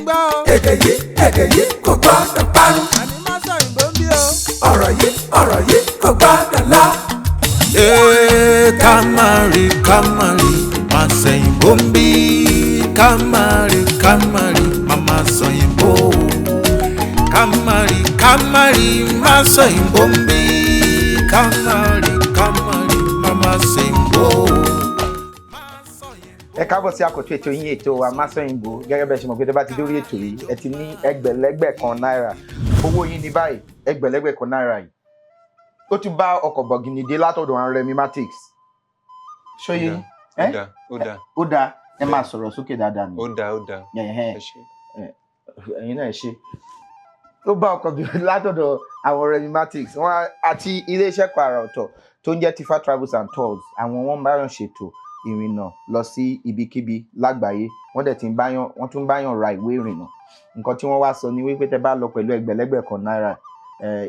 gbọ́ o. Èdè yìí, èdè yìí kò gbọ́dọ̀ parun. Àní má sọ òyìnbó ń bí o. Ọ̀rọ̀ yìí, ọ̀rọ̀ yìí kò gbọ́dọ̀ lọ. Ee, ká má rí, ká má rí, má sẹ̀yìnbó ń bí. Ká má rí, ká má rí, má má sọ̀yìnbó. Ká má rí, ká má rí, má sọ̀yìnbó ń bí. Ká má rí, ká má rí, má má sẹ̀yìnbó. Ẹ káàbọ̀ sí àkọ́tún ètò yín, ètò wa Masọ̀yìnbó. Gẹ́gẹ́ bẹ́ẹ̀ ṣe mọ̀ pé tó bá ti dórí ètò yìí, ẹ ti ní ẹgbẹ̀lẹ́gbẹ̀ kan náírà. Owó yín ní báyìí, ẹgbẹ̀lẹ́gbẹ̀ kan náírà yìí, ó ti bá ọkọ̀ bọ̀gìnì dé látọ̀dọ̀ àwọn Rẹmi Matics. Ṣóyè yín? Ó Ẹ́? dáa, ó dáa. Ó dáa. Ẹ máa sọ̀rọ̀ sókè dáadáa ni. Ó dáa, ó dáa. Ẹ̀hẹ́n. Ẹ ṣé. Ẹ̀yin náà, ẹ ṣe. Ó bá ọkọ̀ bí látọ̀dọ̀ àwọn Rẹmi Matics wọn àti iléeṣẹ́ kan àrà ọ̀tọ̀ tó ń jẹ́ Tifa Travels and Tours. Àwọn wọn bá yàn ṣètò ìrìnnà lọ sí ibikíbi lágbàáyé. Wọ́n dẹ̀ ti ń báyàn, wọ́n tún báyàn ra ìwé ìrìnnà. Nǹkan tí wọ́n wá sọ ni wípé tẹ́ bá lọ pẹ̀lú ẹgbẹ̀lẹ́gbẹ̀ kan náírà,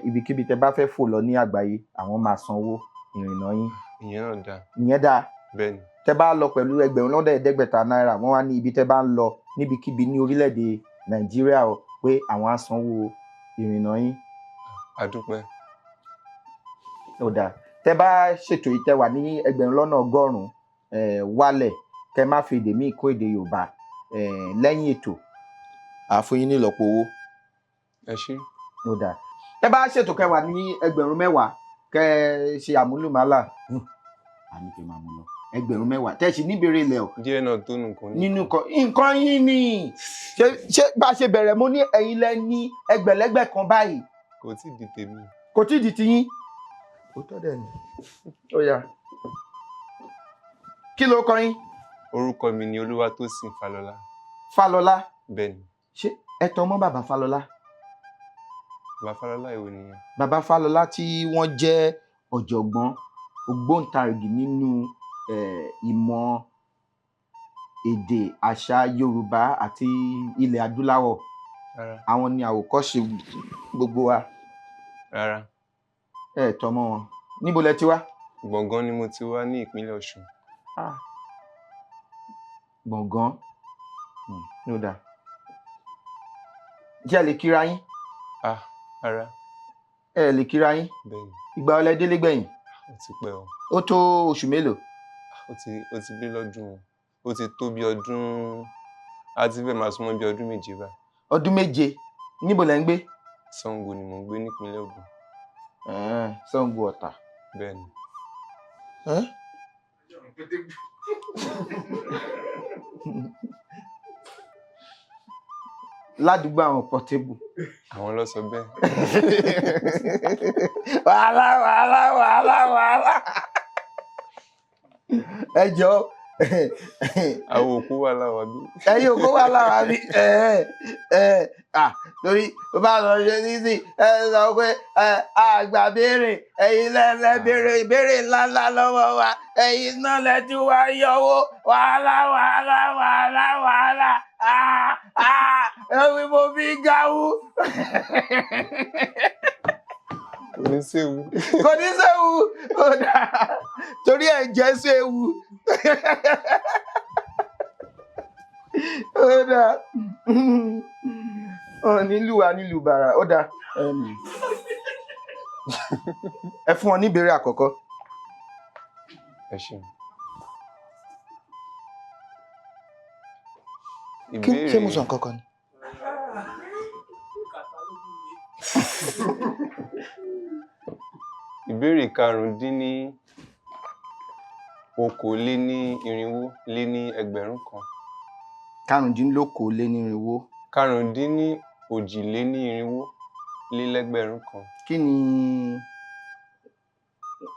ibikíbi tẹ́ bá fẹ́ fò lọ ní àgbáyé, àwọn máa sanwó ìrìnnà yín. Ìyẹn náà dáa. Ìyẹn dáa. Bẹ́ẹ̀ ni. Tẹ́ bá lọ pẹ̀lú 5,000 náírà, wọ́n wá ní ibi tẹ́ bá ń lọ níbikíbi ní orílẹ̀-èdè Nàìjíríà o, pé àwọn á sanwó ìrìnnà yín. Àdúpẹ́. Ó dáa. Tẹ́ bá ṣètò yìí, tẹ́ wà ní 100,000 wálẹ̀, kẹ́ má fi èdè míì kó èdè Yorùbá lẹ́yìn ètò, àá fún yín ní ìlọ́po owó. Ẹ ṣé. Ó dáa. Tẹ́ bá ṣètò, kẹ́ wà ní 10,000, kẹ́ ṣe àmúlùmálà, àní kẹ́ máa mú lọ 10,000, tẹ́ sì níbèrè ilẹ̀ o. Díẹ̀ náà tó nǹkan ní. Nínú nǹkan nǹkan yín ni. Ṣé bá a ṣe bẹ̀rẹ̀, mo ní ẹ̀yin lẹ ní ẹgbẹ̀lẹ́gbẹ̀ kan báyìí. Kò tí ì di tèmi. Kò tí ì di tiyín. Ó tọ́ dẹ̀ ni. Ó yá, kí ló kọ yín? Orúkọ mi ni Olúwatósìn Fálọlá. Fálọlá? Bẹ́ẹ̀ ni. Ṣé ẹ tọ́ mọ́ bàbá Fálọlá? Bàbá Fálọlá èwo nìyẹn? Bàbá Fálọlá tí wọ́n jẹ́ ọ̀jọ̀gbọ́n ògbóǹtarìgì nínú ìmọ̀ èdè, àṣà Yorùbá àti ilẹ̀ adúláwọ̀. Rárá. Àwọn ni àwòkọ́ṣe gbogbo wa. Rárá. Ẹ tọ́ mọ́ wọn. Níbo lẹ ti wá? Gbọ̀ngàn ni mo ti wá ní ìpínlẹ̀ Ọ̀ṣun. Ah. Gbọ̀ngàn. Ní ó dáa. Jẹ́ ẹ lè kíra yín? Ah, rárá. Ẹ lè kíra yín? Bẹ́ẹ̀ ni. Ìgbà wo lẹ délé gbẹ̀yìn? Ó ti pẹ́ o. Ó tó oṣù mélòó? Ó ti lé lọ́dún o. Ó ti tó bí ọdún, á ti fẹ́ máa súnmọ́ bí ọdún 7 báyìí. Ọdún 7. Níbo lẹ ń gbé? Ṣàngó ni mò ń gbé nípínlẹ̀ Ògùn. Ṣàngó Ọ̀tà. Bẹ́ẹ̀ ni. Ẹ́? Ládùúgbò àwọn Portable. Àwọn ló sọ bẹ́ẹ̀. Wàhálà, wàhálà, wàhálà, wàhálà. Ẹ jọ. Àwọn òkú wà láwa bí. Ẹ̀yin òkú wà láwa bí. Ẹ ẹ à, torí ó bá lọ ṣe nísì, ẹ sọ pé ẹ àgbà béèrè, ẹ̀yin lẹlẹ béèrè ìbéèrè ńláńlá lọ́wọ́ wa, ẹ̀yin náà lẹ tún wá yọwọ́. Wàhálà, wàhálà, wàhálà, wàhálà. Ah ah, ẹwì mo fi gawú. Kò ní séwu. Kò ní séwu. Ó dáa, torí ẹ jẹ́ séwu. Ó dáa. Ọ nílùú wa nílùú bàrà. Ó dáa. Ẹ fún ọ ní ìbéèrè àkọ́kọ́. Ẹ ṣeun. Ṣé mo sọ nǹkan kan ni? Ìbéèrè karùndínní okòóléní-irinwó lé ní 1000. 425. Karùndínní òjìléní-irinwó lé lẹ́gbẹ̀rún kan. Kí ni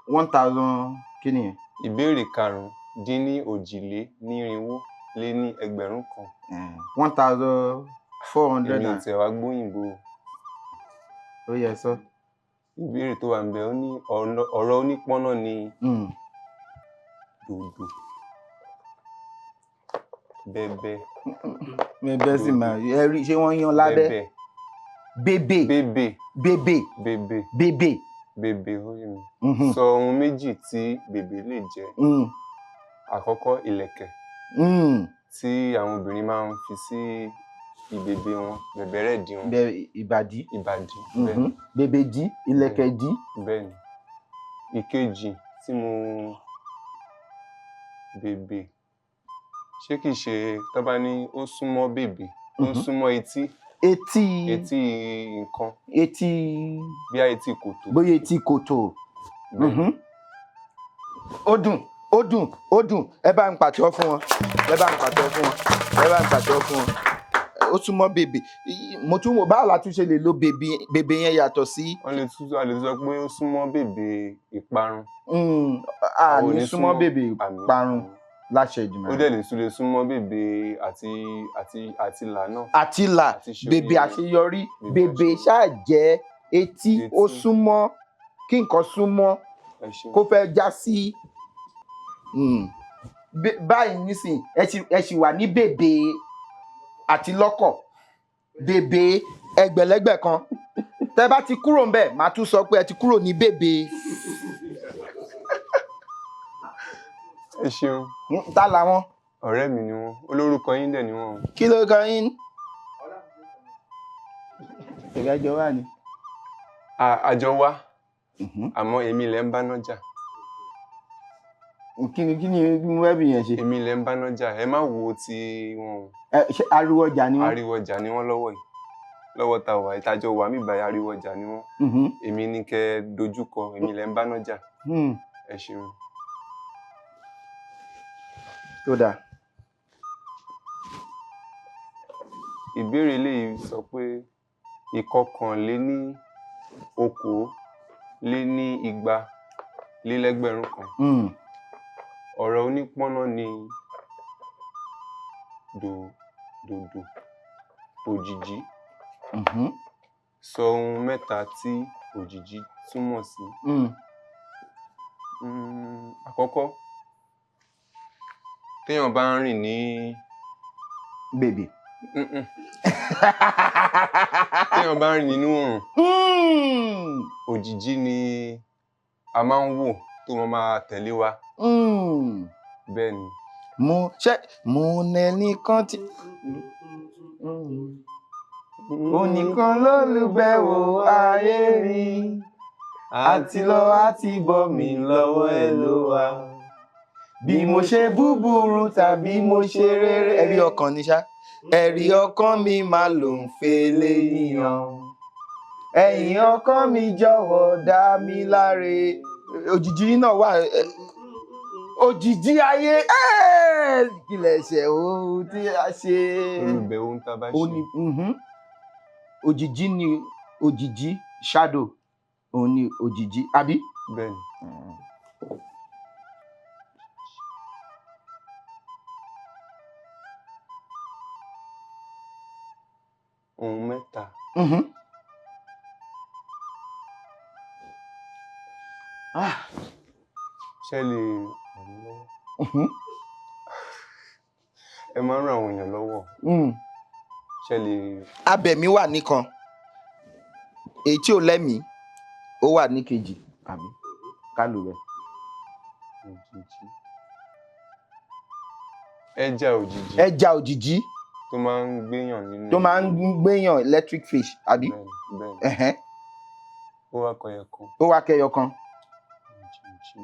1000, kí ni yẹn? Ìbéèrè karùndínní òjìléní-irinwó lé ní 1000. 1400. Èmi ò tiẹ̀ wá gbóyìnbó o. Ó yẹ sọ. Ìbéèrè tó wà níbẹ̀, ó ní ọ̀rọ̀ onípọ́nná ni dòdò. Bẹbẹ. Bẹbẹ sì máa ẹ rí, ṣé wọ́n yan lábẹ́? Bẹbẹ. Bèbè. Bèbè. Bèbè. Bèbè. Bèbè. Bèbè, ó yé mi. Sọ ohun méjì tí bèbè lè jẹ́. Àkọ́kọ́, ìlẹ̀kẹ̀ tí àwọn obìnrin máa ń fi sí Ìbèbè wọn, bẹ̀bẹ̀rẹ̀ dí wọn. Bẹ ìbàdí. Ìbàdí, bẹ́ẹ̀. Bèbèdí, ìlẹ̀kẹ̀dí. Bẹ́ẹ̀ ni. Ìkejì tí mo bèbè, ṣé kìí ṣe tó bá ní ó súnmọ́ bèbè, ó súnmọ́ etí, Etí. Etí nǹkan, Etí. bí i etí kòtò. Bóyá etí kòtò. Bẹ́ẹ̀ ni. Ó dùn, ó dùn, ó dùn. Ẹ bá ń pàtẹ́wọ́ fún wọn, ẹ bá ń pàtẹ́wọ́ fún wọn, ẹ bá ń pàtẹ́wọ́ fún wọn. Ó súnmọ́ bèbè. Mo tún wò báwo la tún ṣe lè lo bèbè, bèbè yẹn yàtọ̀ sí. Wọ́n lè tún, a lè sọ pé ó súnmọ́ bèbè ìparun. A Àwọn ò ní ní súnmọ́ súnmọ́ bèbè àmì. ìparun láṣẹ Èdùmàrè. Ó dẹ̀ lè tún lè súnmọ́ bèbè àti là náà. Àti là. Àti ṣe Bèbè oríire. àṣeyọrí. Bèbè bèbè àṣeyọrí. ṣáà jẹ́ etí, ó Etí. súnmọ́ kí nǹkan súnmọ́ Ẹ ṣeun. kó fẹ́ já sí. Báyìí nísìn, ẹ sì wà ní bèbè àti lọ́kọ̀, bèbè ẹgbẹ̀lẹ́gbẹ̀ kan. Tẹ bá ti kúrò ńbẹ̀, màá tún sọ pé ẹ ti kúrò ní bèbè. Ẹ ṣeun. Ta làwọn? Ọ̀rẹ́ mi ni wọ́n, olórúkọ yín dẹ̀ ni wọ́n o. Kí ló kọ yín? Ìgbàjọ wà ní. Àjọ wa, àmọ́ èmi lẹ ń bá nájà. Kí ni mo fẹ́ bí yẹn ṣe? Èmi lẹ ń bá nájà, ẹ má wo ti wọn o. Ẹ ṣé ariwo ọjà ni wọ́n? Ariwo ọjà ni wọ́n lọ́wọ́ yìí. Lọ́wọ́ ta wà, ìtajọ wà mí báyìí, ariwo ọjà ni wọ́n. Èmi ní kẹ́ dojúkọ, èmi lẹ ń bá nájà. Ẹ ṣeun. Tó dáa. Ìbéèrè eléyìí sọ pé 221,200. Ọ̀rọ̀ onípọ́nná ni dòdò òjìjí. Sọ ohun mẹ́ta tí òjìjí túmọ̀ sí. Àkọ́kọ́, téèyàn bá ń rìn ní Bèbè. Mm-mm. Téèyàn bá ń rìn nínú oòrùn, òjìjí ni a máa ń wò tó máa máa tẹ̀lé wa. Bẹ́ẹ̀ ni. Mo ṣe mo nẹnìkan tí onìkan lólùbẹ̀wò ayé mi, àti lọ àti bọ̀ mí lọ́wọ́ ẹ ló wà, bí mo ṣe búburú tàbí mo ṣe rere. Ẹ̀rí ọkàn ni ṣá, ẹ̀rí ọkàn mi máa ló ń fele yíyan, ẹ̀yìn ọkàn mi jọ̀wọ́ dá mi láre. Òjìjí náà wà, òjìjí ayé, kílẹ̀ ṣe ohun tí a ṣe. Olùbẹ̀ ohun tá a bá Ó ṣe. ní òjìjí ni òjìjí, shadow òun ni òjìjí, àbí? Bẹ́ẹ̀ ni. Ohun mẹ́ta. Ṣé ẹ lè ràn mí lọ́wọ́? Ẹ máa ń ràn àwọn èèyàn lọ́wọ́. Ṣé ẹ lè. Abẹ̀mí wà nìkan, èyí tí ò lẹ́mìí ó wà ní kejì, àbí ká lò rẹ̀. Òjìjí. Ẹja òjìjí. Ẹja òjìjí. Tó máa ń gbéyàn nínú. Tó máa ń gbéyàn, electric fish, àbí? Bẹ́ẹ̀ni, bẹ́ẹ̀ni. Ó wá kọyọ kan. Ó wá kẹyọ kan. Òjìjí.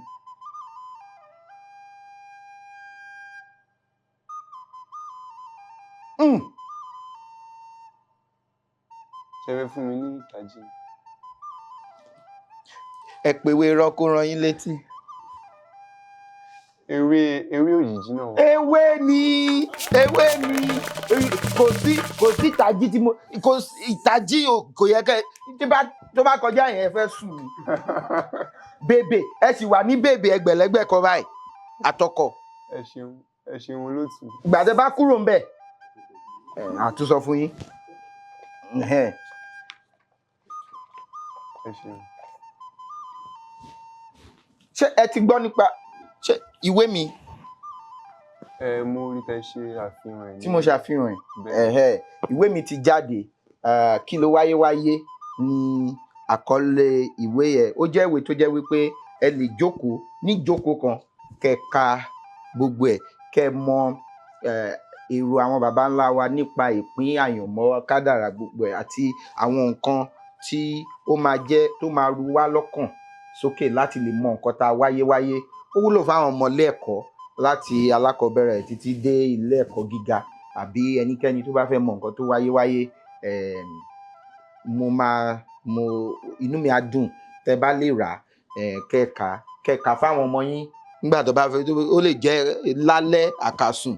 Ṣé ẹ fẹ́ fún mi ní ìtàjì? Ẹ pèwé irọ́ kó rán yín létí. Ewé òjìjí náà wà. Ewé ni, ewé ni. Kò sí ìtàjí tí mo kò sí ìtàjí kò yẹ kẹ tí bá tó bá kọjá yẹn, ẹ fẹ́ sùn ni. Bèbè, ẹ sì wà ní bèbè ẹgbẹ̀lẹ́gbẹ̀ kan báyìí àtọkọ̀. Ẹ ṣeun, ẹ ṣeun olóòtú. Ìgbà tẹ bá kúrò ń bẹ̀, àtúnṣọ fún yín. Ẹ ṣeun. Ṣé ẹ ti gbọ́ nípa ṣé ìwé mi? Ẹ mo rí tẹ ṣe àfihàn ẹ. Tí mo ṣàfihàn ẹ. Bẹ́ẹ̀. Ìwé mi ti jáde. Kí ló wáyé wáyé ní àkọlé ìwé yẹn. Ó jẹ́ ìwé tó jẹ́ wípé ẹ lè jókòó ní jókòó kan kẹ́ ka gbogbo ẹ̀, kẹ́ mọ èrò àwọn baba ńlá wa nípa ìpín àyànmọ́, kádàrá, gbogbo ẹ̀, àti àwọn nǹkan tí ó máa jẹ́ tó máa ru wá lọ́kàn sókè láti lè mọ nǹkan tá a wáyé wáyé. Ó wúlò fáwọn ọmọ ilé ẹ̀kọ́ láti alákọ̀ọ́bẹ̀rẹ̀ títí dé ilé ẹ̀kọ́ gíga, àbí ẹnikẹ́ni tó bá fẹ́ mọ nǹkan tó wáyé wáyé. Mo máa mo inú mi á dùn tẹ́ bá lè rà á, kẹ́ẹ̀ka kẹ́ẹ̀ka fáwọn ọmọ yín nígbà tó bá fẹ́. Ó lè jẹ́ lálẹ́ àkàsùn,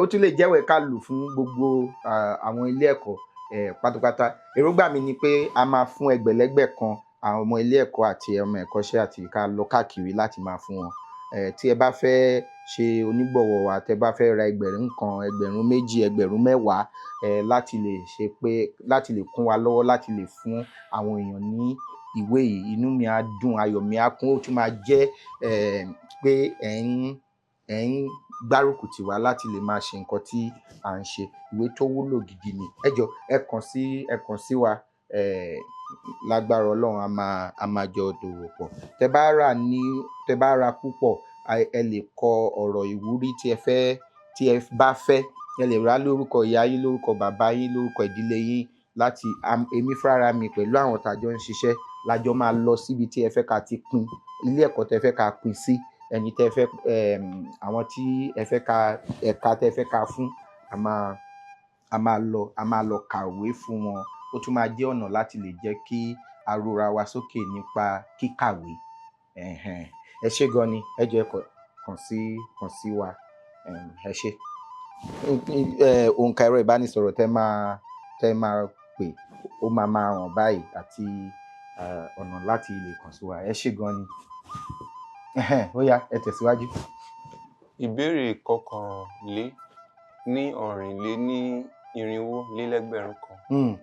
ó tún lè jẹ́wẹ̀ẹ́ ká lù fún gbogbo àwọn ilé ẹ̀kọ́ pátápátá. Èròǹgbà mi ni pé a máa fún ẹgbẹ̀lẹ́gbẹ̀ kan àwọn ọmọ ilé ẹ̀kọ́ àti ọmọ ẹ̀kọ́ṣẹ́, àti ká lọ káàkiri láti máa fún wọn. Tí ẹ bá fẹ́ ṣe onígbọ̀wọ́ wa, tẹ́ bá fẹ́ ra 1,000, 2,000, 10,000, láti lè ṣe pé láti lè kún wa lọ́wọ́ láti lè fún àwọn èèyàn ní ìwé yìí, inú mi á dùn, ayọ̀ mi á kún. Ó tún máa jẹ́ pé ẹ̀ ń gbárùkù tì wá láti lè máa ṣe nǹkan tí à ń ṣe. Ìwé tó wúlò gidi ni. Ẹ jọ̀ọ́, ẹ kàn sí wa. Lágbára Ọlọ́run, a máa jọ dòwò pọ̀. Tẹ́ bá rà púpọ̀, ẹ lè kọ ọ̀rọ̀ ìwúrí tí ẹ fẹ́, tí ẹ bá fẹ́. Ẹ lè rà lórúkọ ìyá yín, lórúkọ bàbá yín, lórúkọ ìdílé yín. Láti èmi fúnra mi pẹ̀lú àwọn tá a jọ ń ṣiṣẹ́ la jọ máa lọ síbi tí ẹ fẹ́ ká ti pín, ilé ẹ̀kọ́ tẹ́ fẹ́ ká pín sí, ẹni tẹ́ fẹ́, àwọn tí ẹ fẹ́ ká, ẹ̀ka tẹ́ fẹ́ ká fún. A máa lọ kàwé fún wọn. Ó tún máa jẹ́ ọ̀nà láti lè jẹ́ kí a rora wa sókè nípa kíkàwé. Ẹ̀hẹ̀n. Ẹ ṣé gan ni. Ẹ jọ̀ọ́, ẹ kàn sí wa. Ẹ ṣé. Òǹkà ẹ̀rọ ìbánisọ̀rọ̀ tẹ́ máa pè, ó máa máa hàn báyìí, àti ọ̀nà láti lè kàn sí wa. Ẹ ṣé gan ni. Ẹ̀hẹ̀n, ó yá, ẹ tẹ̀síwájú. Ìbéèrè 441.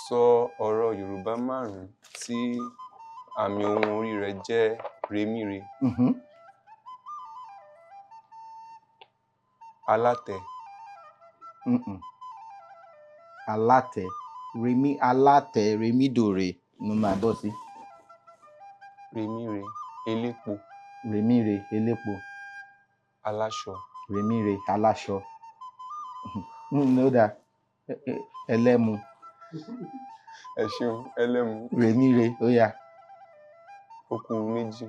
Sọ ọ̀rọ̀ Yorùbá márùn-ún tí àmì ohùn orí rẹ̀ jẹ́ remíre. Alátẹ. Alátẹ, remi, alátẹ, remídòre ló máa bọ́ sí. Remíre, elépo. Remíre, elépo. Aláṣọ. Remíre, aláṣọ. Ó dáa. Ẹlẹ́mu. Ẹ ṣeun, ẹlẹ́mu. Remíre, ó yá. Ó kù méjì.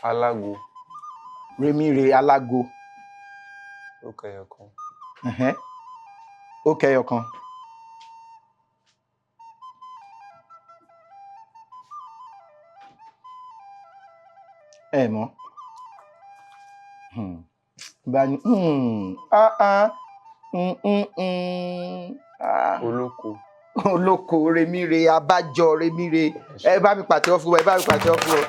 Alágo. Remíre, alágo. Ó kẹyọ kan. Ẹ̀hẹ́n. Ó kẹyọ kan. Ẹ mọ̀. Bá ní ah ah ah. Olóko. Olóko, remíre, abájọ, remíre. Ẹ bá mi pàtẹ́wọ́ fún wa, ẹ bá mi pàtẹ́wọ́ fún wa.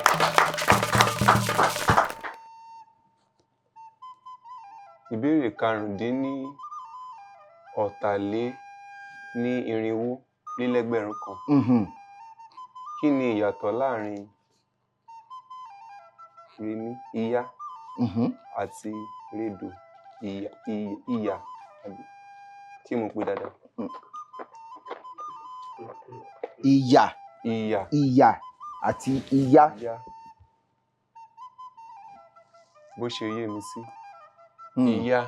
Ìbéèrè 445. Kí ni ìyàtọ̀ láàrin remí iyá àti rédò ìyà ìyà, àbí tí mo pè dáadáa? Ìyà. Ìyà. Ìyà àti iyá. Iyá. Bó ṣe yé mi sí, iyá,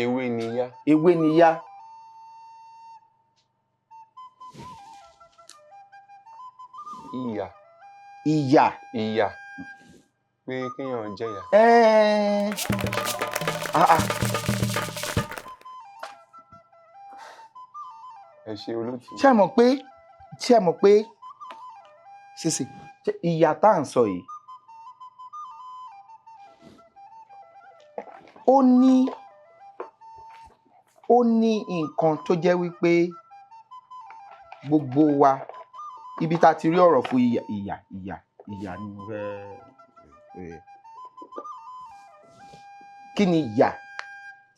ewé ni iyá. Ewé ni iyá. Ìyà. Ìyà. Ìyà, pé kéèyàn jẹ̀yà. Ẹ́ẹ́. Ah, ah. Ẹ ṣe, olóòtú. Ṣé ẹ mọ̀ pé sísì, ṣé ìyà tá à ń sọ yìí, ó ní nǹkan tó jẹ́ wípé gbogbo wa, ibi tá a ti rí ọ̀rọ̀ fún ìyà, ìyà, ìyà, ìyà ni mo fẹ́. Kí ni ìyà?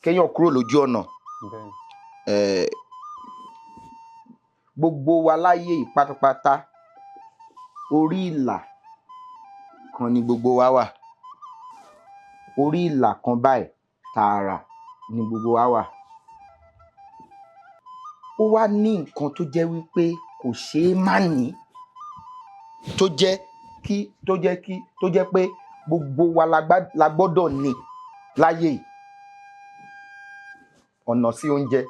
Kéèyàn kúrò lójú ọ̀nà. Bẹ́ẹ̀ni. Gbogbo wa láyé yìí pátápátá, orí ìlà kan ni gbogbo wa wà, orí ìlà kan báyìí tààrà. Ni gbogbo wa wà. Ó wá ní nǹkan tó jẹ́ wípé kò ṣeé má ní, tó jẹ́ pé gbogbo wa la gbọ́dọ̀ ní láyé yìí. Ọ̀nà sí oúnjẹ,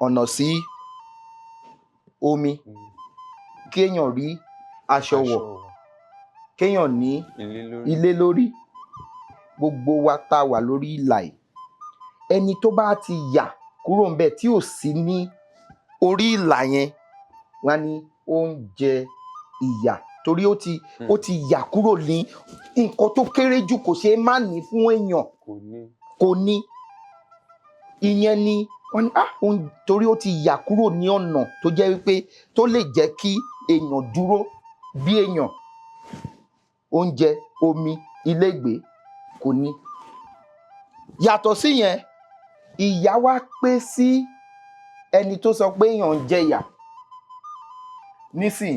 ọ̀nà sí omi, kéèyàn rí aṣọ wọ̀, kéèyàn ní ilé lórí. Ilé lórí. Gbogbo wa tá a wà lórí ìlà yìí, ẹni tó bá ti yà kúrò ńbẹ̀ tí ò sí ní orí ìlà yẹn, wọ́n á ní ó ń jẹ ìyà torí ó ti yà kúrò ní nǹkan tó kéré jù, kò ṣeé má ní fún èèyàn. Kò ní. Kò ní. Ìyẹn ni wọ́n ní ah torí ó ti yà kúrò ní ọ̀nà tó jẹ́ wípé tó lè jẹ́ kí èèyàn dúró bí èèyàn. Oúnjẹ, omi, ilégbèé, kò ní. Yàtọ̀ síyẹn, ìyà wá pé sí ẹni tó sọ pé èèyàn ń jẹyà nísìn,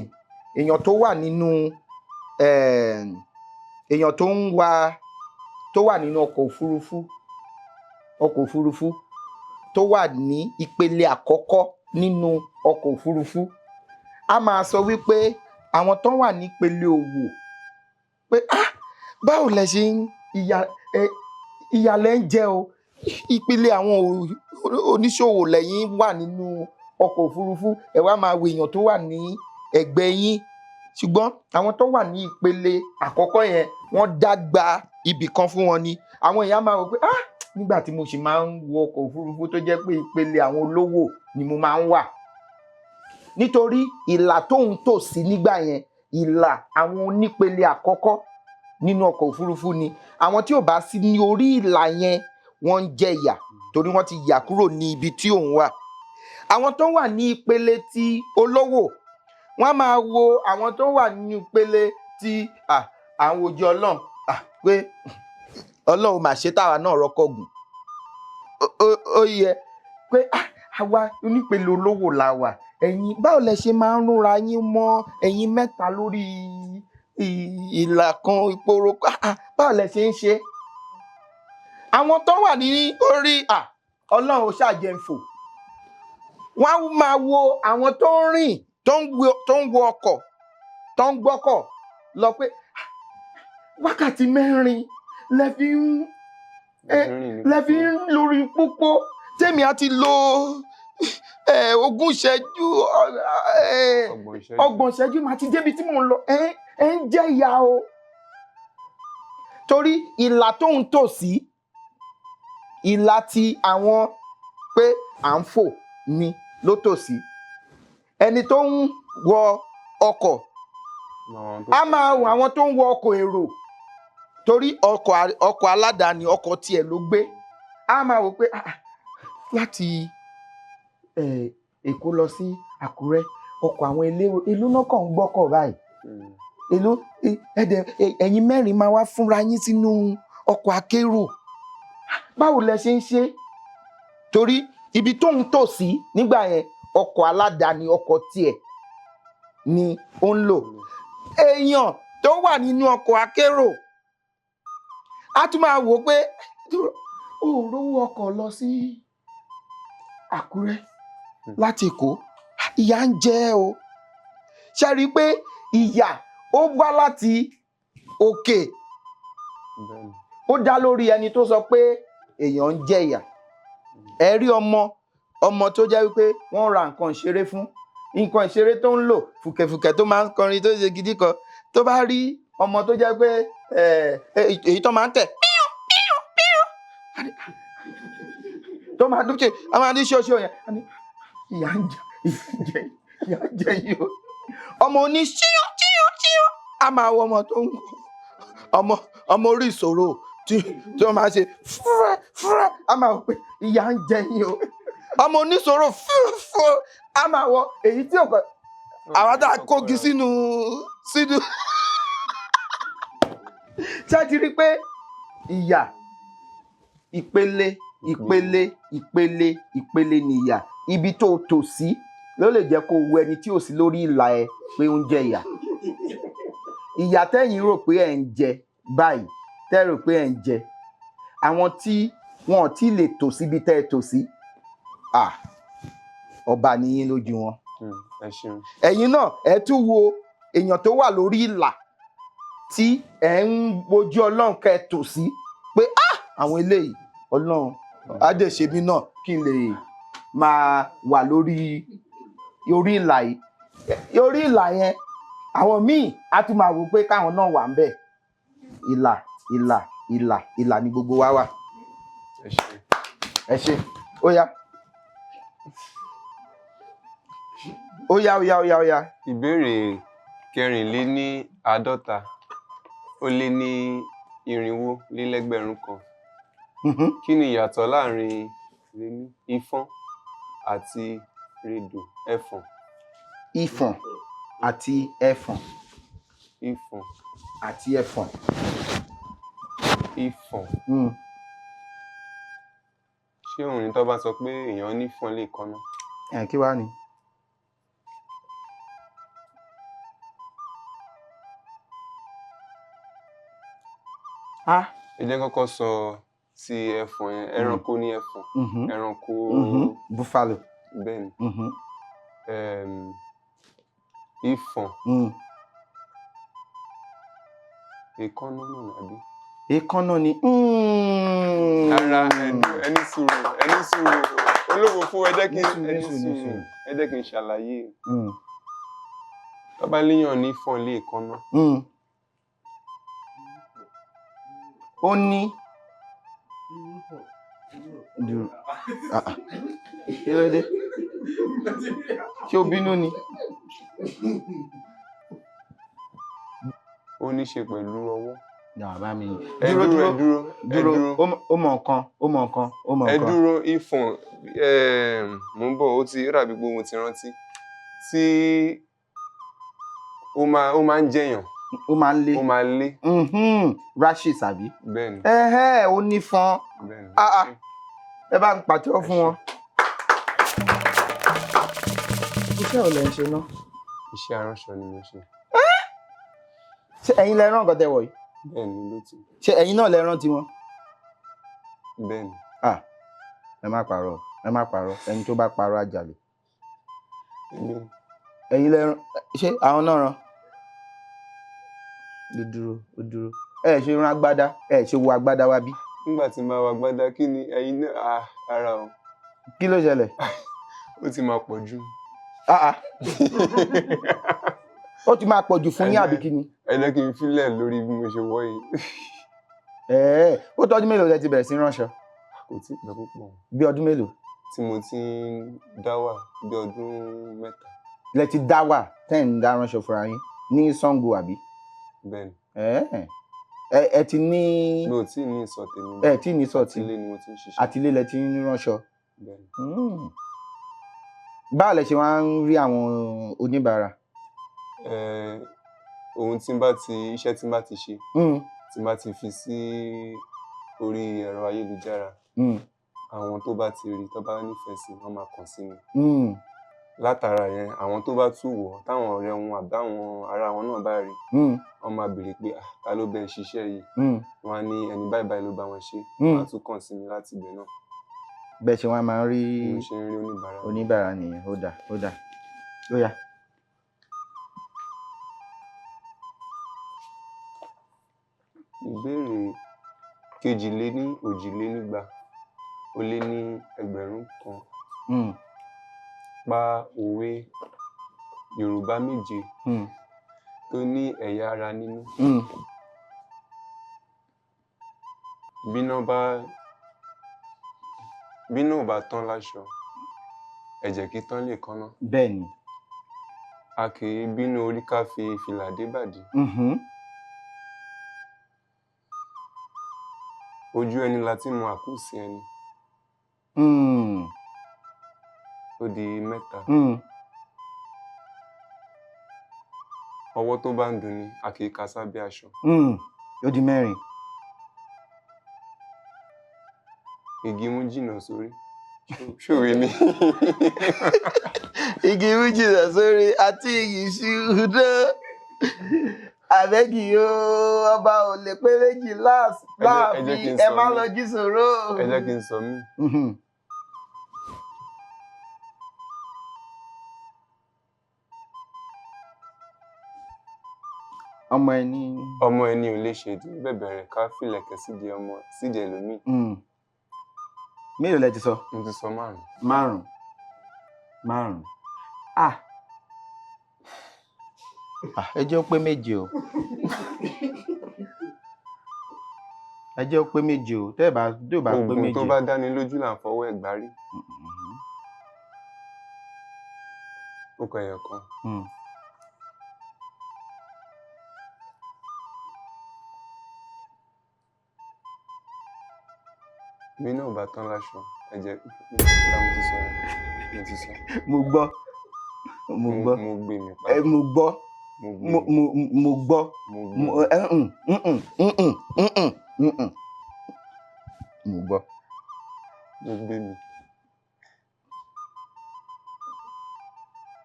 èèyàn tó wà nínú èèyàn tó ń wa, tó wà nínú ọkọ̀ òfurufú, tó wà ní ìpele àkọ́kọ́ nínú ọkọ̀ òfurufú, a máa sọ wípé àwọn tó wà nípele òwò pé, "Ah, báwo lẹ ṣe ń ìyà ẹ, ìyà lẹ ń jẹ o. Ìpele àwọn oníṣòwò lẹ́yìn wà nínú ọkọ̀ òfurufú, ẹ wá máa wo èèyàn tó wà ní ẹ̀gbẹ́ yín." Ṣùgbọ́n àwọn tó wà ní ìpele àkọ́kọ́ yẹn, wọ́n dàgbà ibì kan fún wọn ni. Àwọn èèyàn máa wò pé, "Ah, nígbà tí mo sì máa ń wọ ọkọ̀ òfurufú tó jẹ́ pé ìpele àwọn olówó ni mo máa ń wà," nítorí ìlà tóun tò sí nígbà yẹn, ìlà àwọn onípele àkọ́kọ́ nínú ọkọ̀ òfurufú ni. Àwọn tí ò bá sí ní orí ìlà yẹn, wọ́n ń jẹ ìyà torí wọ́n ti yà kúrò ní ibi tí òun wà. Àwọn tó wà ní ìpele tí olówó, wọ́n á máa wo àwọn tó wà ní ìpele tí àwọn ojú Ọlọ́run pé Ọlọ́run mà ṣe táwa náà rọ́kọ̀ gùn. Ó yẹ pé àwa onípele olówó la wà, ẹ̀yin báwo lẹ ṣe máa ń rúnra yín mọ́ ẹ̀yin mẹ́ta lórí ìlà kan ìporo? Báwo lẹ ṣe ń ṣe? Àwọn tó wà ní orí Ọlọ́run ó ṣàjẹ́ ń fò, wọ́n á máa wo àwọn tó ń rìn, tó ń wo ọkọ̀, tó ń gbọ́kọ̀ lọ pé, "Ah, wákàtí 4 lẹ fi ń lẹ fi ń lórí pópó, tèmi á ti lo 20 ìṣẹ́jú, 30 ìṣẹ́jú. 30 ìṣẹ́jú, máa ti débi tí mò ń lọ. Ẹ ń jẹ́ ìyà o," torí ìlà tó ń tò sí, ìlà tí àwọn pé à ń fò ni ló tò sí. Ẹni tó ń wọ ọkọ̀ Àwọn tó a máa wo àwọn tó ń wọ ọkọ̀ èrò, torí ọkọ̀ aládàáni, ọkọ̀ tiẹ̀ ló gbé, a máa wò pé, "Ah, ah, láti Èkó lọ sí Àkúrẹ́, ọkọ̀ àwọn eléwò ìlú náà kàn ń gbọ́kọ̀ báyìí, èló ẹ̀dẹ̀ ẹ̀yin mẹ́rin máa wá fúnra yín sínú ọkọ̀ akérò? Báwo lẹ ṣe ń ṣe?" Torí ibi tóun tò sí nígbà yẹn, ọkọ̀ aládàáni, ọkọ̀ tiẹ̀ ni ó ń lò. Èèyàn tó wà nínú ọkọ̀ akérò á tún máa wò ó pé ó rówó ọkọ̀ lọ sí Àkúrẹ́ láti Èkó, ìyà ń jẹ ẹ́ o. Ṣe rí i pé ìyà ó wá láti òkè? Bẹ́ẹ̀ni. Ó dá lórí ẹni tó sọ pé èèyàn ń jẹ̀yà. Ẹ rí ọmọ tó jẹ́ wípé wọ́n ra nǹkan ìṣeré fún, nǹkan ìṣeré tó ń lò fùkẹ̀fùkẹ̀, tó máa ń kọrin tó ṣe gidi kan, tó bá rí ọmọ tó jẹ́ pé èyí tó máa ń tẹ̀ píù píù píù, tó máa dúkìá, a máa ní ṣóṣó yẹn, á ní ìyà ń jẹ, ìyà ń jẹ, ìyà ń jẹ yìí o. Ọmọ oní ṣíyàn ṣíyàn ṣíyàn, a máa wọ ọmọ tó ń ọmọ orí ìṣòro tí wọ́n máa ṣe fúrẹ́ fúrẹ́, a máa wọ pé ìyà ń jẹ yín o. Ọmọ oníṣòro fúrufú, a máa wọ èyí tí òkò àwọn tá a kógi sínú. Ṣé ẹ ti rí i pé ìyà, ìpele ìpele ìpele ìpele ni ìyà? Ibi tó o tò sí ló lè jẹ́ kó o wo ẹni tí ò sí lórí ìlà ẹ pé ó ń jẹ ìyà. Ìyà tẹ́yìn rò pé ẹ̀ ń jẹ báyìí, tẹ́ rò pé ẹ̀ ń jẹ, àwọn tí Wọn ò tí ì lè tò síbi tẹ́ ẹ tò sí. Ah, ọba nìyín lójú wọn. Ẹ ṣeun. Ẹ̀yin náà ẹ tún wo èèyàn tó wà lórí ìlà tí ẹ ń wojú Ọlọ́run kẹ́ ẹ tò sí pé, ah, àwọn eléyìí, Ọlọ́run adéṣemí náà kí n lè máa wà lórí orí ìlà yìí, orí ìlà yẹn. Àwọn míì á tún máa wò pé káwọn náà wà ń bẹ̀. Ìlà, ìlà, ìlà, ìlà ni gbogbo wa wà. Ẹ ṣeun. Ẹ ṣe. Ó yá, ó yá, ó yá, ó yá, ó yá. Ìbéèrè 444. Kí ni ìyàtọ̀ láàrin remi ifọ́n àti redo ẹfọ̀n? Ìfọ̀n àti ẹfọ̀n. Ifọ̀n. Àti ẹfọ̀n. Ifọ̀n. Ṣé òun ni tó bá sọ pé èèyàn nífọ̀n lè kọ́nà? Ẹ kí wàá ni. Ah. Ẹ jẹ́ kọ́kọ́ sọ ti ẹfọ̀n yẹn. Ẹranko ní ẹfọ̀n. Ẹranko. Buffalo. Bẹ́ẹ̀ ni. Ifọ̀n. Èékánná náà àbí? Èékánná ni. Rárá, ẹ ní sùúrù, ẹ ní sùúrù. Ológo fún ẹ jẹ́ kí Ní sùúrù, ẹ ní ní sùúrù, ní sùúrù. sùúrù. Ẹ jẹ́ kí n ṣàlàyé. Tó bá léèyàn nífọ̀n lè kánná. Ó ní. Dúró. Ah, ah. Kí ló dé? Ṣé o bínú ni? Ó ní ṣe pẹ̀lú ọwọ́. Yàrá bá mi. Ẹ Dúró, dúró, ẹ dúró, dúró, ẹ dúró. dúró. Ó mọ nǹkan, ó mọ nǹkan, ó mọ Ẹ nǹkan. dúró, ifọ̀n, mò ń bọ̀, ó ti ó dàbí pé mo ti rántí. Tí ó máa ń jẹ̀yàn. Ó máa ń lé. Ó máa lé. Rashes àbí? Bẹ́ẹ̀ ni. Ẹhẹ́, ó nífọn. Bẹ́ẹ̀ ni. Ah, ah. Ẹ bá ń pàtẹ́wọ́ fún wọn. Iṣẹ́ ò lẹ ń ṣe ná? Iṣẹ́ aránṣọ ni mo ṣe. Ṣé ẹ̀yin lẹ rán nǹkan tẹ́ wọ̀ yìí? Bẹ́ẹ̀ ni, lótú. Ṣé ẹ̀yin náà lẹ rán tiwọn? Bẹ́ẹ̀ ni. Ah, ẹ má parọ́, ẹ má parọ́. Ẹni tó bá parọ́ á jalè. Èmi. Ẹ̀yin lẹ rán, ṣé àwọn náà rán? Ó dúró, ó dúró. Ẹ ṣe rán agbádá, ẹ ṣe wo agbádá wá bí. Nígbà tí màá wọ agbádá, kí ni ẹ̀yin náà, ah, rárá o. Kí ló ṣẹlẹ̀? Ó ti máa pọ̀ jù. Ah, ah. Ó ti máa pọ̀ jù fún yín àbí kí ni? Ẹ jẹ́ kí n fílẹ̀ lórí bí mo ṣe wọ̀ yìí. Ẹ̀ẹ́, ó tọ́dún mélòó lẹ ti bẹ̀rẹ̀ sí ránṣọ? Kò tí ì pẹ́ púpọ̀. Bí ọdún mélòó? Tí mo ti ń dá wà bí ọdún 3. Lẹ ti dá wà tẹ́ ń dá ránṣọ fúnra yín ní Ṣàngó àbí? Bẹ́ẹ̀ ni. Ẹ̀ẹ́, ẹ ti ní. Mi ò tí ì ní ìsọ̀ tèmi. Ẹ tí ì ní ìsọ̀ tí. Àtilé ni mo ti ń ṣiṣẹ́. Àtilé lẹ ti ń ránṣọ. Bẹ́ẹ̀ ni. Báwo lẹ ṣe wá ń rí àwọn oníbàárà? Ohun tí n bá ti iṣẹ́ tí n bá ti ṣe, tí n bá ti fi sí orí ẹ̀rọ ayélujára, àwọn tó bá ti rí, tó bá nífẹ̀ẹ́ sí, wọ́n máa kàn sí mi. Látara yẹn, àwọn tó bá tún wọ̀, táwọn ọ̀rẹ́ wọn àbí àwọn ará wọn náà bá rí, wọ́n máa béèrè pé, ah, ta ló bẹ́ẹ̀ ṣiṣẹ́ yìí? Wọ́n á ní ẹni báyìí báyìí ló bá wọn ṣe. Wọ́n á tún kàn sí mi láti ibẹ̀ náà. Bẹ́ẹ̀ ṣe wọ́n máa ń rí Bí mo ṣe ń rí oníbàárà. oníbàárà nìyẹn. Ó dáa, ó dáa. Ó yá. Ìbéèrè 2142. Pa òwe Yorùbá 7 tó ní ẹ̀yà ara nínú. Bíná ò bá tán láṣọ, ẹ̀jẹ̀ kì í tán léèékánná. Bẹ́ẹ̀ ni. A kì í bínú orí ká fi fìlà débàdí. Ojú ẹni la ti ń mọ àkúùsin ẹni. Ó di 3. Ọwọ́ tó bá ń dunni, a kì í ka sábẹ́ aṣọ. Ó di 4. Igi imú jìnnà sórí. Ṣòwe ni. Igi imú jìnnà sórí àti igi ṣúdó. Àbẹ́gì o, ọba ò lè pé méjì Ẹ jẹ́ kí láàfin, n ẹ sọ má mí. lọ jí sòro. Ẹ jẹ́ kí n sọ mí. Ọmọ ẹni. Ọmọ ẹni ò lè ṣèdí bẹ̀bẹ̀ rẹ̀ ká fìlẹ̀kẹ̀ sídìí ọmọ sídìí ẹlòmíì. Mélòó lẹ ti sọ? Mo ti sọ márùn. Márùn márùn. Ah. Ah, ẹ jẹ́ ó pé méje o, ẹ jẹ́ ó pé méje o, tẹ́ ẹ bá tí ò bá pé Oògùn méje. tó bá dáni lójú là ń fọwọ́ ẹ̀ gbárí. Ó kọ ẹyọ kan. Mi náà bá tán láṣọ. Ẹ jẹ́ ìgbà mo ti sọ rẹ̀. Mo ti sọ. Mo gbọ́, mo gbọ́. Mo gbé mi Ẹ padà. mo gbọ́. Mo gbé Mo mi. mo gbọ́. Mo gbé Mo mi. ẹ mm, mm, mm, mm, mm, mm, mm. Mo gbọ́. Mo gbé mi.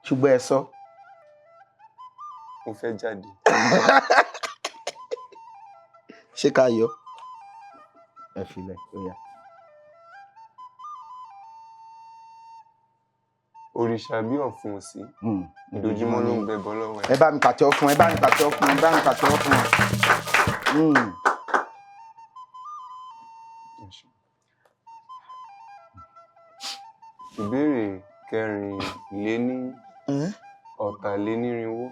Ṣùgbọ́n ẹ sọ. Mo fẹ́ jáde. Ṣé ká yọ? Ẹ filẹ̀, ó yá. Òrìṣà bí ọ̀fun ò sí. Ojoojúmọ́ ló ń gbẹbọ lọ́wọ́ Ẹ ẹ̀. bá mi pàtẹ́wọ́ fún, ẹ bá mi pàtẹ́wọ́ fún, ẹ bá mi pàtẹ́wọ́ fún. Ìbéèrè kẹrìnléní ọ̀tàlénírínwó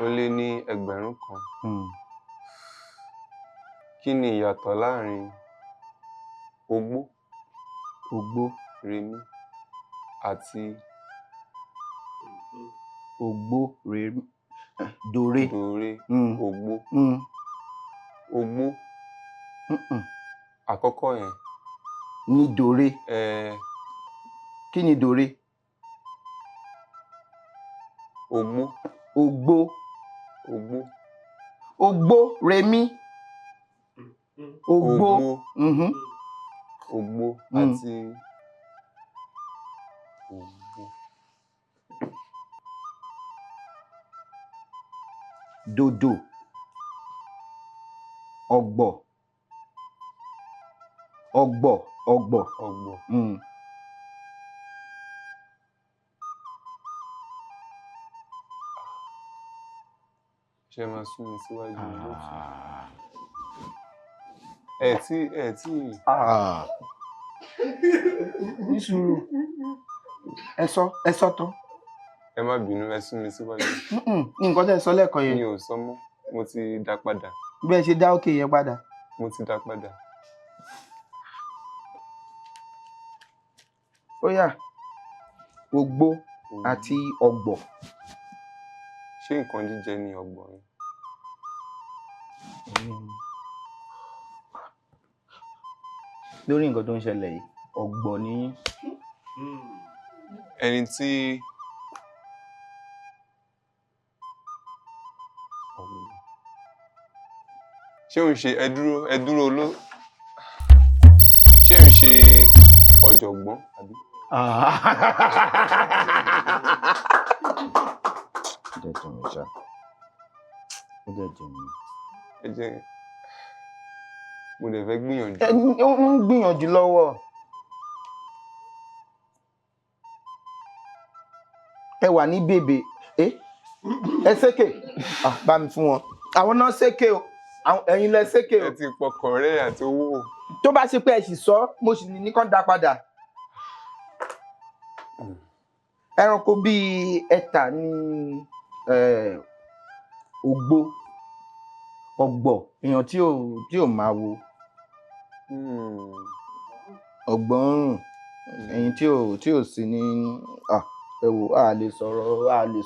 ó lé ní ẹgbẹ̀rún kan. Kí ni ìyàtọ̀ láàrin ogbó Ogbó remí àti ogbó re dòre. Dòre ogbó? Ogbó àkọ́kọ́ yẹn. Ní dòre. Kí ni dòre? Ogbó. Ogbó. Ogbó. Ogbó remí. Ogbó. Ogbó. Ogbó àti ogbó. Dòdò. Ọ̀gbọ̀. Ọ̀gbọ̀ ọ̀gbọ̀. Ọ̀gbọ̀. Ṣé ẹ máa sún mi síwájú ni lóòtú? Ẹ tí ẹ tí. Ah. Ní sùúrù. Ẹ sọ, ẹ sọ tán. Ẹ má bínú, ẹ sún mi síwájú. Nǹkan tẹ́ ẹ sọ lẹ́ẹ̀kan yẹn. Mi ò sọ mọ́, mo ti dá padà. Bí ẹ ṣe dá òkè yẹn padà. Mo ti dá padà. Ó yá. Ogbó àti ọ̀gbọ̀. Ṣé nǹkan jíjẹ ni ọ̀gbọ̀ yẹn? Lórí nǹkan tó ń ṣẹlẹ̀ yìí, ọ̀gbọ̀ ni yín. Ẹni tí ọ̀gbọ̀. Ṣé òun ṣe ẹ dúró, ẹ dúró ló ṣé òun ṣe ọ̀jọ̀gbọ́n àbí? Ó dẹ̀ dùn mí ṣá. Ó dẹ̀ dùn mí. Ẹ jẹ́ mo dẹ̀ fẹ́ gbìyànjú. Ẹ ó ń gbìyànjú lọ́wọ́. Ẹ wà ní bèbè. Ẹ ẹ sékè. Ah, bá mi fún wọn. Àwọn náà sékè o. Ẹ̀yin lẹ sékè o. Ẹ ti pọkàn rẹ́ àti owó. Tó bá ṣe pé ẹ sì sọ, mo sì ní kán dá padà. Ẹranko bíi ẹ̀tà ní ògbó, ọ̀gbọ̀, èèyàn tí ò máa wo. Ọ̀gbọ̀nrùn, ẹ̀yin tí ò sí ní, ẹ wò, a lè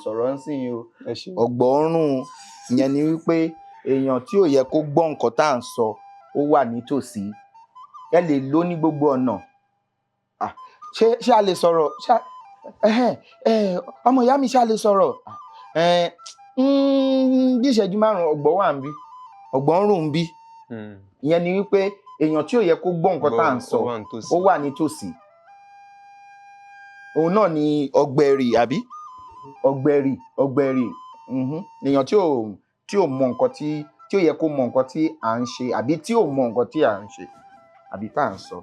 sọ̀rọ̀ ńsìnyí o. Ẹ ṣé. Ọ̀gbọ̀nrùn ìyẹn ni wípé èèyàn tí ò yẹ kó gbọ́ nǹkan tá à ń sọ, ó wà nítòsí. Ẹ lè lò ó ní gbogbo ọ̀nà. Ṣé a lè sọ̀rọ̀? Ṣé a, ẹhẹ́n, ọmọ ìyá mi, ṣé a lè sọ̀rọ̀? Bí ìṣẹ́jú márùn-ún, ọ̀gbọ̀ wà níbí, ọ̀gbọ̀nrùn ń bí. Ìyẹn ni wípé èèyàn tí ò yẹ kó gbọ́ nǹkan tá à ń sọ, Ó wà nítòsí. ó wà nítòsí. Òun náà ni ọ̀gbẹ̀rì, àbí? Ọ̀gbẹ̀rì, ọ̀gbẹ̀rì. Èèyàn tí ò mọ nǹkan tí ó yẹ kó mọ nǹkan tí à ń ṣe, àbí tí ò mọ nǹkan tí à ń ṣe àbí tá à ń sọ.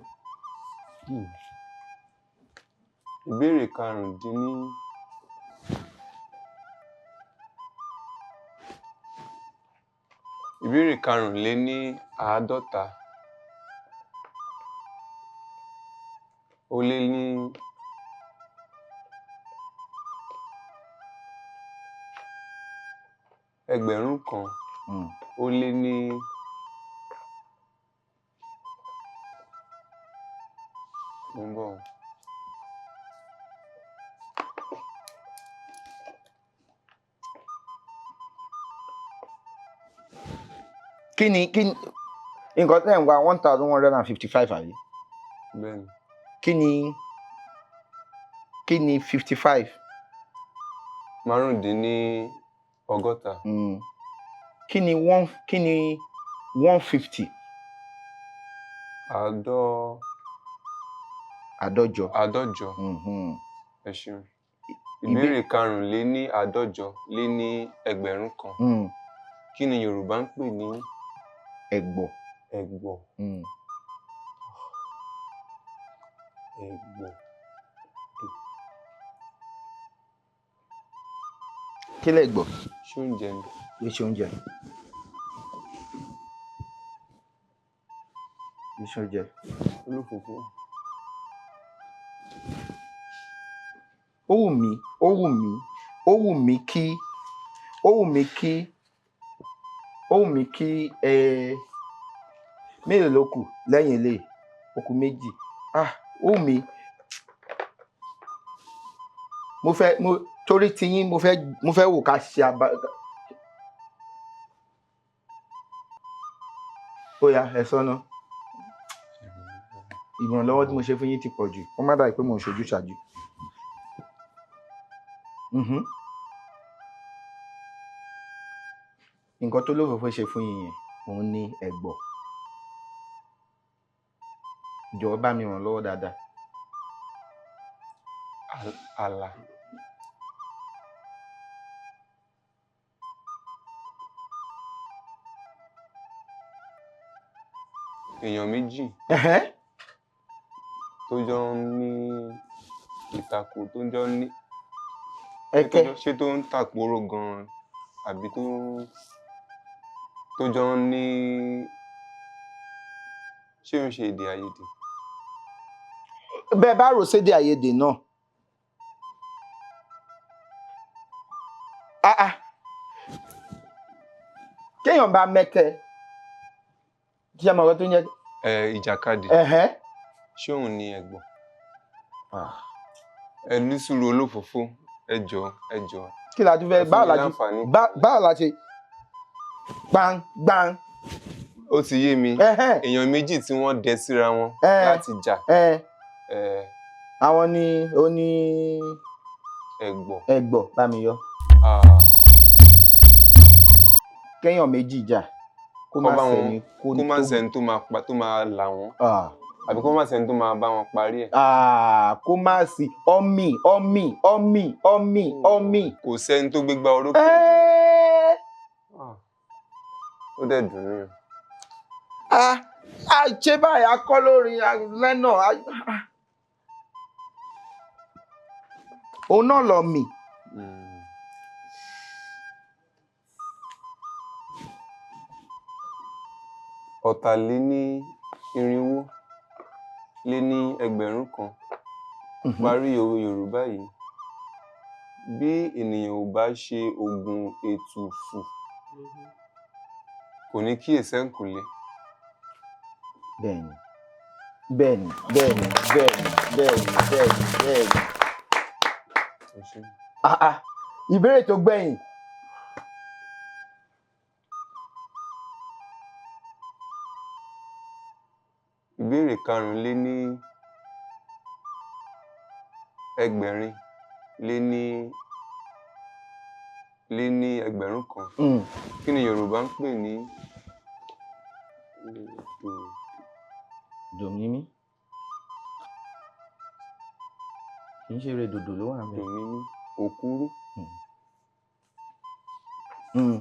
Ìbéèrè karùndínní ìbéèrè karùnléní àádọ́ta ó lé ní ẹgbẹ̀rún kan ó lé ní mo ń bọ̀ o. Kí ni nǹkan tẹ́ ń wá? 1155, àbí? Bẹ́ẹ̀ni. Kí ni 55? Márùndínní ọgọ́ta. Kí ni 150? Àádọ́ Àádọ́jọ. Àádọ́jọ. Ẹ ṣeun. Ìbéèrè karùnléní àádọ́jọ lé ní ẹgbẹ̀rún kan. Kí ni Yorùbá ń pè ní Ẹ̀gbọ̀. Ẹ̀gbọ̀? Ẹ̀gbọ̀. Kí lẹ̀gbọ̀? Ṣé oúnjẹ ni? Kì í ṣe oúnjẹ. Kì í ṣe oúnjẹ. Olófòfó. Ó wù mí, ó wù mí, ó wù mí kí, ó wù mí kí, ó wù mí kí ẹ. Mélòó ló kù lẹ́yìn eléyìí? Ó kù méjì. Ah, ó wù mí, mo fẹ́, mo torí tiyín, mo fẹ́ wò ká ṣe àbá. Ó yá, ẹ sọ́nà. Ìrànlọ́wọ́ tí mo ṣe fún yín ti pọ̀ jù, kó má dàbí pé mò ń ṣojú ṣáájú. Nǹkan tó lófòófó ṣe fún yín yẹn, òun ní ẹ̀gbọ̀. Jọ̀ọ́, bá mi ràn lọ́wọ́ dáadáa. Àlà. Èèyàn méjì tó jọ ń ní ìtàkùn, tó jọ ń ní Ẹ̀kẹ́. Ṣé tó ń tàpóró gan-an àbí tó jọ ń ní, ṣé ó ń ṣe èdè àìyedè? Bẹ́ẹ̀ bá rò sédè àìyedè náà. Ah ah. Kéèyàn bá mẹ́kẹ́, kí ẹ mọ̀ ọ̀rọ̀ tó ń jẹ́. Ẹ ìjàkadì. Ṣé òun ni ẹ̀gbọ́n? Ah. Ẹ ní sùúrù, olófòófó, ẹ jọ̀ọ́, ẹ jọ̀ọ́. Kí la tún fẹ́? Ẹ fún Báwo mi la tún láǹfààní. Báwo la ṣe gbangban? Ó ti yé mi. Èèyàn méjì tí wọ́n dẹ síra wọn láti jà. Ẹ Àwọn ni ó ní ẹ̀gbọ́n. Ẹ̀gbọ́, bá mi yọ. Ah, Kéèyàn méjì jà, kó má kó bá wọn sẹ́ni kó má sẹ́ni tó máa pa, tó máa là wọ́n, Ah. àbí kó má sẹ́ni tó máa bá wọn parí ẹ̀. Ah, kó má sí ọmì ọmì ọmì ọmì ọmì. Kò sẹ́ni tó gbégbá orókè. Ah, ó dẹ̀ dùn mí o. Ah, ah, ṣé báyìí akọ́ lórí lẹ́nà òun náà lọ mì. Ọ̀tàléní irinwó lé ní ẹgbẹ̀rún kan. Parí òwe Yorùbá yìí: bí ènìyàn ò bá ṣe oògùn ètùfù, kò ní kíyèsí ẹ̀yìnkùlé. Bẹ́ẹ̀ni, bẹ́ẹ̀ni, bẹ́ẹ̀ni, bẹ́ẹ̀ni, bẹ́ẹ̀ni, bẹ́ẹ̀ni, bẹ́ẹ̀ni. Ẹ ṣé. Ah ah, ìbéèrè tó gbẹ̀yìn. Ìbéèrè karùnléní ẹgbẹ̀rin lé ní ẹgbẹ̀rún kan. Kí ni Yorùbá ń pè ní Dòmímí. Kì í ṣe eré dòdò ló wà níbẹ̀. Dòmímí òkúrú. Òkúrú.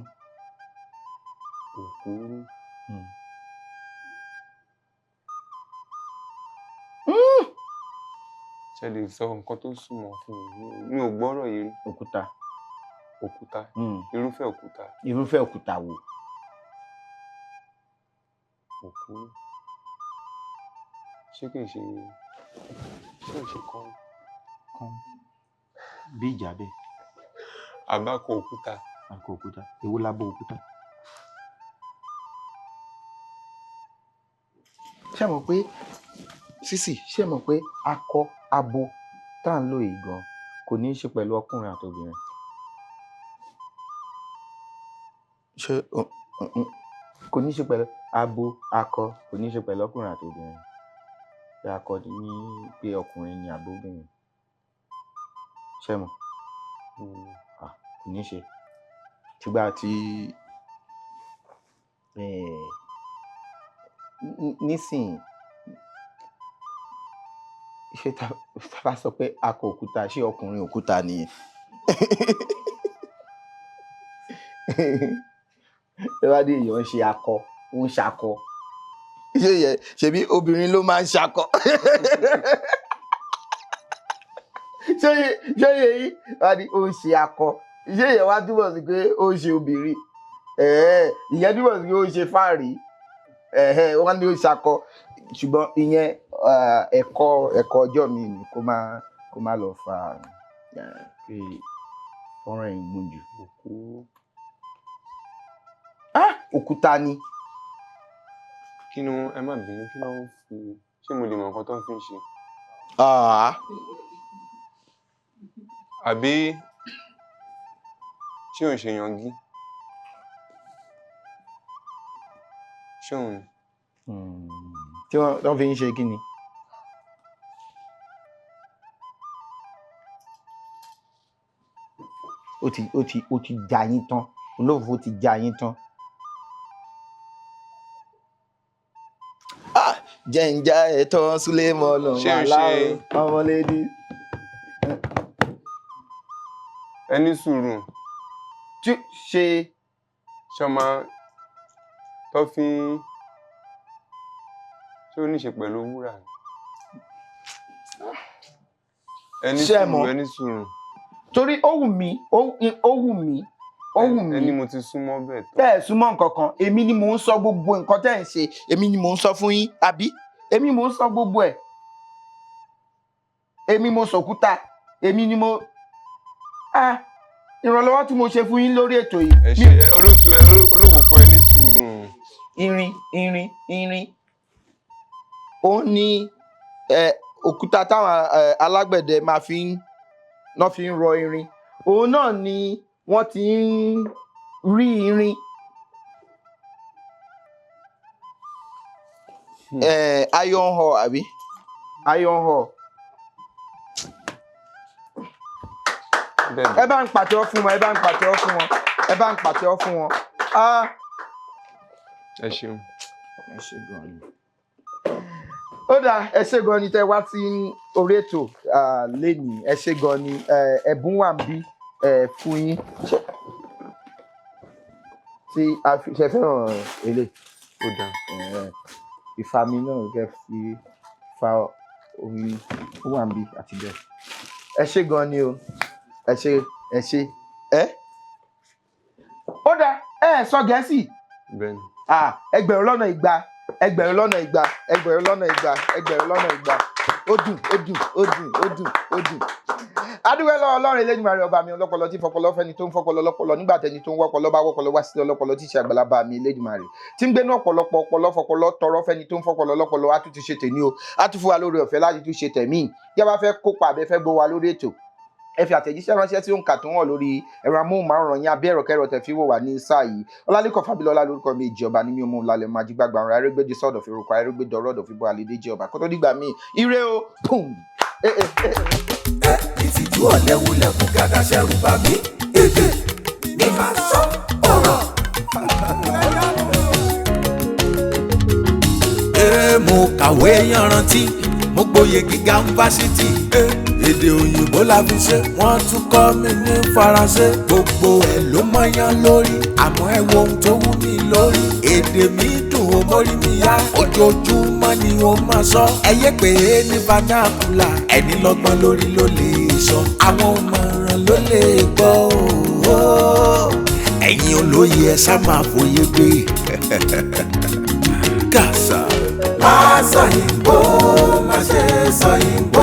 Ṣe lè sọ nǹkan tó súnmọ́ fún mi? Mi ò gbọ́rọ̀ yìí rí. Òkúta. Òkúta. Irúfẹ́ òkúta. Irúfẹ́ òkúta wo? Òkúrú. Ṣé kìí ṣe, ṣé ò ṣe kán? Kán. Bí ìjà bẹ́ẹ̀. Àbákọ òkúta. Àkọ òkúta. Èwo lábọ òkúta? Ṣé mọ̀ pé sísì, ṣé mọ̀ pé akọ abo tá à ń lò yìí gan kò ní í ṣe pẹ̀lú ọkùnrin àtobìnrin? Ṣé kò ní í ṣe pẹ̀lú abo akọ, kò ní í ṣe pẹ̀lú ọkùnrin àtobìnrin? Pé akọ ní pé ọkùnrin ni àbóbìnrin. Ṣé mọ̀? Kò ní í ṣe. Ṣùgbọ́n àti nísìnyí, ṣé tá bá sọ pé akọ òkúta, ṣé ọkùnrin òkúta nìyẹn? Ṣé bá dé èèyàn ń ṣe akọ, ó ń ṣakọ. Ṣé yẹ, ṣebí obìnrin ló máa ń ṣakọ? Ṣé yẹ yìí wá ní ó ń ṣe akọ? Ṣé yẹ wá túbọ̀ sí pé ó ń ṣe obìnrin? Ìyẹn túbọ̀ sí pé ó ń ṣe fáàrí. Wọ́n ní ó ń ṣakọ. Ṣùgbọ́n ìyẹn ẹ̀kọ́ ọjọ́ mi ni kó má lọ fa pé fọ́nrán yìí gùn jù. Òkúta ni. Kí ni ẹ má bínú, kí ló ń fi, ṣé mo lè mọ nǹkan tó ń fi ń ṣe? Àbí ṣé ò ń ṣe yangí? Ṣé òun ni? Tí wọ́n fi ń ṣe kí ni? Ó ti já yín tán. Olófòfó ti já yín tán. Jẹ́ ń já ẹ̀tọ́ Súlẹ́mọ̀nà aláwọ̀ ọmọlédè. Ẹ ní sùúrù. Tí ṣe. Ṣé máa tó fi ṣé ó ní ṣe pẹ̀lú wúrà? Ẹ ní sùúrù, ẹ ní sùúrù. Torí ó wù mí, ó wù mí, ó wù mí. Ẹni mo ti súnmọ́ bẹ́ẹ̀ tán. Tẹ́ ẹ̀ súnmọ́ nǹkan kan, èmi ni mò ń sọ gbogbo nǹkan tẹ́ ẹ̀ ń ṣe, èmi ni mò ń sọ fún yín, àbí? Èmi mò ń sọ gbogbo ẹ̀. Èmi mo sòkúta, èmi ni mo. Ìrànlọ́wọ́ tí mo ṣe fún yín lórí ètò yìí. Ẹ ṣe olóòtú ẹ olóòwò fún ẹ ní sùúrù. Irin irin irin. Ó ní òkúta táwọn alágbẹ̀dẹ máa fi ń ná fi ń rọ irin. Òun náà ni wọ́n ti ń rí irin. Iron ore àbí? Iron ore. Ẹ bá ń pàtẹ́wọ́ fún wọn, ẹ bá ń pàtẹ́wọ́ fún wọn, ẹ bá ń pàtẹ́wọ́ fún wọn. Ẹ ṣeun. Ẹ ṣe gan ni. Ó dáa, ẹ ṣe gan ni tẹ́ wá sí orí ètò lénìí, ẹ ṣe gan ni, ẹ̀bùn wà ń bí fún yín. Tí a fi ṣe fẹ́ràn èlé. Ó dáa. Ìfami náà kẹ́ fi fa omi, ó wà ń bí àti bẹ́ẹ̀. Ẹ ṣe gan ni o. Ẹ ṣe, ẹ ṣe, ẹ. Ó dáa, ẹ sọ Gẹ̀ẹ́sì. Bẹ́ẹ̀ni. Ẹgbẹ̀rún lọ́nà igba, ẹgbẹ̀rún lọ́nà igba, ẹgbẹ̀rún lọ́nà igba, ẹgbẹ̀rún lọ́nà igba. Ó dùn, ó dùn, ó dùn, ó dùn, ó dùn. Adúgbò lọ́wọ́ Ọlọ́run Elédùmarè ọba mi ọlọ́pọlọ tí fọpọlọ fẹ́ni tó ń fọpọlọ lọ́pọlọ nígbà tẹni tó ń wọ́pọlọ bá wọ́pọlọ wá sílẹ̀ ọlọ́pọlọ tí ṣe àgbàlagbà mi Elédùmarè tí ń gbénú ọ̀pọ̀lọpọ̀ ọpọlọ fọpọlọ tọrọ fẹ́ni tó ń fọpọlọ lọ́pọlọ á tún ti ṣe tèmi o, á tún fún wa lórí ọ̀fẹ́ láti tún ṣe tẹ̀mí. Bí a bá fẹ́ kópa àbẹ́ fẹ́ gbọ́ wa lórí ètò, ẹ fi àtẹ̀jíṣẹ́ ránṣẹ́ tí ó ń kà tó hàn lórí ẹ̀rọ amóhùnmáwòrán yín abẹ́ ẹ̀rọ̀kẹ́rọ̀ tẹ̀ fi wò wá ní sáà yìí. Ọlálẹ́kọ̀ Fábílọ́lá lórúkọ mi, ìjọba ní mi ò mú un lálẹ́ máa jí gbàgbà ọ̀rọ̀ arégbèjì sọ̀dọ̀ fi rúkọ arégbèdọ̀ ọ̀rọ̀ fi bọ́ àlédè jẹ́ ọba kótó dìgbà míì. Ire o! Pum! Ìtìjú ọ̀lẹ́wù lẹ̀kùn gàgà ṣẹ̀rù bà mí. Èdè ní ká sọ ọ̀rọ̀. Mo kàwé yanrantí, Mo gboyè gíga ń fásitì. Èdè òyìnbó la fi ṣe, wọ́n tún kọ́ mi ní Faransé. Gbogbo ẹ̀ ló mọ́yán lórí, àmọ́ ẹ wo ohun tó wú mi lórí. Èdè mi dùn ó mórí mi yá, ojoojúmọ́ ni ó máa sọ. Ẹ yé pé ní vernacular, ẹni lọ́gbọ́n lórí ló lè sọ. Àwọn òmọ̀ràn ló lè gbọ́ o. Ẹ̀yin olóye ẹ sá máa fòye gbé. Kàṣà. Má sọ yìnbó, má ṣe sọ yìnbó.